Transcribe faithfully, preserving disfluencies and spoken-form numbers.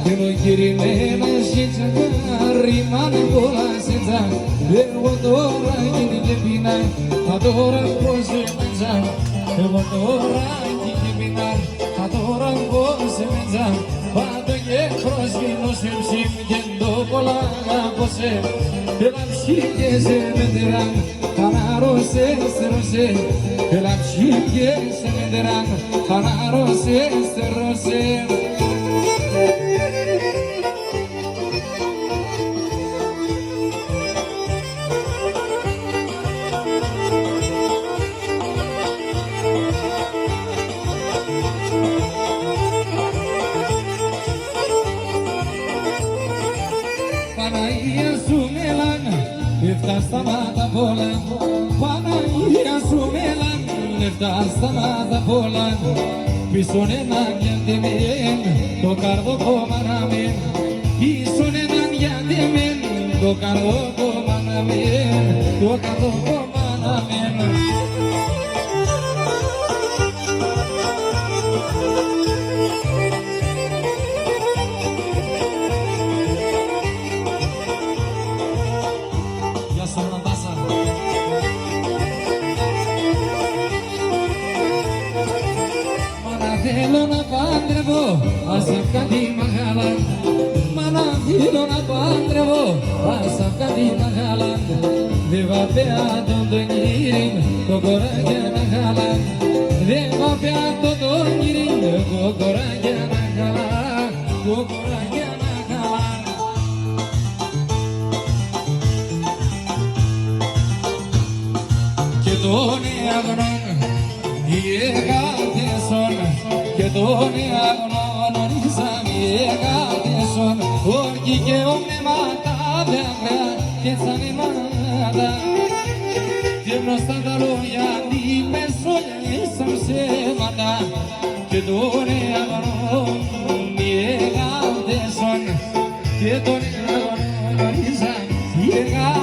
Καλοκαιρινά σίντσα, ρημάν πολλά σίντσα. Εγώ τώρα και την κεπίνα, α, τώρα πώς εμέντσα. Εγώ τώρα και την κεπίνα, α, τώρα πώς εμέντσα. Πάντο και πρόσφυνος εμψίμ και ντο πολλά αποσέ. Ελαμψί και σε μετεράν, ανάρρωσες, ρωσέ. Ελαμψί και σε μετεράν, ανάρρωσες, ρωσέ. Παναγία σου μελάν, εφτά σταμάτα πολλά. Παναγία σου μελάν, εφτά σταμάτα πολλά. Πίσον έναν για τ' εμέν, το καρδό κόμμα να μεν. Πίσον έναν για τ' εμέν, το καρδό κόμμα να μεν, το καρδό κόμμα να μεν. Γεια σου, Ανατάσα. Μάνα, θέλω να παντρεύω, ας εύκα τη μαγάλαν. Μάνα, θέλω να παντρεύω, ας εύκα τη μαγάλαν. Δέβα πια τον τονίρι μ', κοκοράκια να χαλάν. Δέβα πια τον τονίρι μ', κοκοράκια να χαλάν. Κοκοράκια να χαλάν. Και τον εαγνών οι εγάλτες σον, και τον εαγνών ονίζαν οι εγάλτες σον, όρκη και ονέματα, δάκρυα και τσανέματα. Και γνωστά τα λόγια, ντύπες όλες έσαν ψέματα. Και τον εαγνών οι εγάλτες σον, και τον εαγνών ονίζαν οι εγάλτες